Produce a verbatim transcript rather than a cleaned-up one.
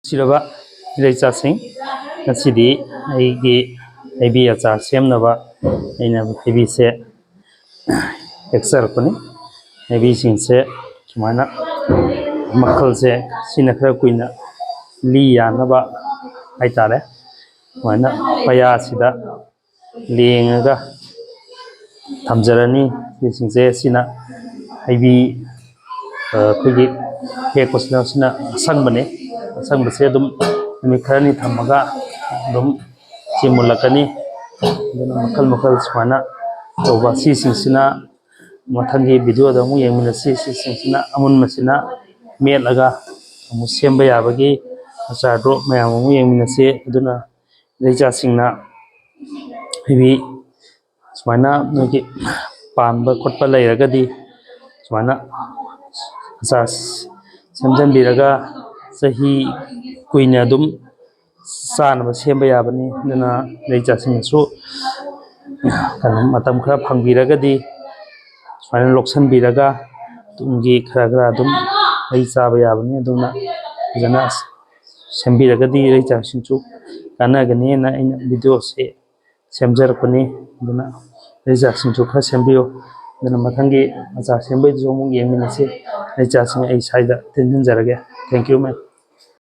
ꯅꯨꯡꯁꯤꯔꯕ ꯏꯔꯩꯆꯥꯁꯤꯡ, ꯉꯁꯤꯗꯤ ꯑꯩꯒꯤ ꯍꯩꯕꯤ ꯑꯆꯥꯔ ꯁꯦꯝꯅꯕ ꯑꯩꯅ ꯍꯩꯕꯤꯁꯦ ꯍꯦꯛꯆꯔꯛꯄꯅꯤ꯫ ꯍꯩꯕꯤꯁꯤꯡꯁꯦ ꯁꯨꯃꯥꯏꯅ ꯃꯈꯜꯁꯦ ꯁꯤꯅ ꯈꯔ ꯀꯨꯏꯅ ꯂꯤ ꯌꯥꯅꯕ ꯍꯥꯏꯇꯥꯔꯦ꯫ ꯁꯨꯃꯥꯏꯅ ꯄꯩꯌꯥꯁꯤꯗ ꯂꯦꯡꯉꯒ ꯊꯝꯖꯔꯅꯤ꯫ ꯁꯤꯁꯤꯡꯁꯦ ꯁꯤꯅ ꯍꯩꯕꯤ, ꯑ, ꯑꯩꯈꯣꯏꯒꯤ ꯍꯦꯛꯄꯁꯤꯅ ꯁꯤꯅ ꯑꯁꯪꯕꯅꯦ꯫ ꯑꯁꯪꯕꯁꯦ ꯑꯗꯨꯝ ꯅꯨꯃꯤꯠ ꯈꯔꯅꯤ ꯊꯝꯃꯒ ꯑꯗꯨꯝ ꯁꯤ ꯃꯨꯜꯂꯛꯀꯅꯤ꯫ ꯑꯗꯨꯅ ꯃꯈꯜ ꯃꯈꯜ ꯁꯨꯃꯥꯏꯅ ꯇꯧꯕ ꯁꯤꯁꯤꯡꯁꯤꯅ ꯃꯊꯪꯒꯤ ꯚꯤꯗꯤꯑꯣꯗ ꯑꯃꯨꯛ ꯌꯦꯡꯃꯤꯟꯅꯁꯤ꯫ ꯁꯤꯁꯤꯡꯁꯤꯅ ꯑꯃꯨꯟꯕꯁꯤꯅ ꯃꯦꯠꯂꯒ ꯑꯃꯨꯛ ꯁꯦꯝꯕ ꯌꯥꯕꯒꯤ ꯑꯆꯥꯔꯗꯣ ꯃꯌꯥꯝ ꯑꯃꯨꯛ ꯌꯦꯡꯃꯤꯟꯅꯁꯤ꯫ ꯑꯗꯨꯅ ꯏꯔꯩꯆꯥꯁꯤꯡꯅ ꯍꯩꯕꯤ ꯁꯨꯃꯥꯏꯅ ꯅꯣꯏꯒꯤ ꯄꯥꯟꯕ ꯈꯣꯠꯄ ꯂꯩꯔꯒꯗꯤ ꯁꯨꯃꯥꯏꯅ ꯑꯆꯥꯔ ꯁꯦꯝꯖꯤꯟꯕꯤꯔꯒ ꯆꯍꯤ ꯀꯨꯏꯅ ꯑꯗꯨꯝ ꯆꯥꯅꯕ ꯁꯦꯝꯕ ꯌꯥꯕꯅꯤ꯫ ꯑꯗꯨꯅ ꯏꯔꯩꯆꯥꯁꯤꯡꯅꯁꯨ ꯀꯩꯅꯣ ꯃꯇꯝ ꯈꯔ ꯐꯪꯕꯤꯔꯒꯗꯤ ꯁꯨꯃꯥꯏꯅ ꯂꯣꯛꯁꯟꯕꯤꯔꯒ ꯇꯨꯡꯒꯤ ꯈꯔ ꯈꯔ ꯑꯗꯨꯝ ꯍꯩ ꯆꯥꯕ ꯌꯥꯕꯅꯤ꯫ ꯑꯗꯨꯅ ꯐꯖꯅ ꯁꯦꯝꯕꯤꯔꯒꯗꯤ ꯏꯔꯩꯆꯥꯁꯤꯡꯁꯨ ꯀꯥꯟꯅꯒꯅꯤꯅ ꯑꯩꯅ ꯚꯤꯗꯤꯑꯣꯁꯦ ꯁꯦꯝꯖꯔꯛꯄꯅꯤ꯫ ꯑꯗꯨꯅ ꯏꯔꯩꯆꯥꯁꯤꯡꯁꯨ ꯈꯔ ꯁꯦꯝꯕꯤꯌꯨ꯫ ꯑꯗꯨꯅ ꯃꯊꯪꯒꯤ ꯑꯆꯥꯔ ꯁꯦꯝꯕꯩꯗꯨꯁꯨ ꯑꯃꯨꯛ ꯌꯦꯡꯃꯤꯟꯅꯁꯤ꯫ ꯏꯔꯩꯆꯥꯁꯤꯡ ꯑꯩ ꯁ꯭ꯋꯥꯏꯗ ꯇꯦꯟꯁꯤꯟꯖꯔꯒꯦ꯫ Thank you, ma'am꯫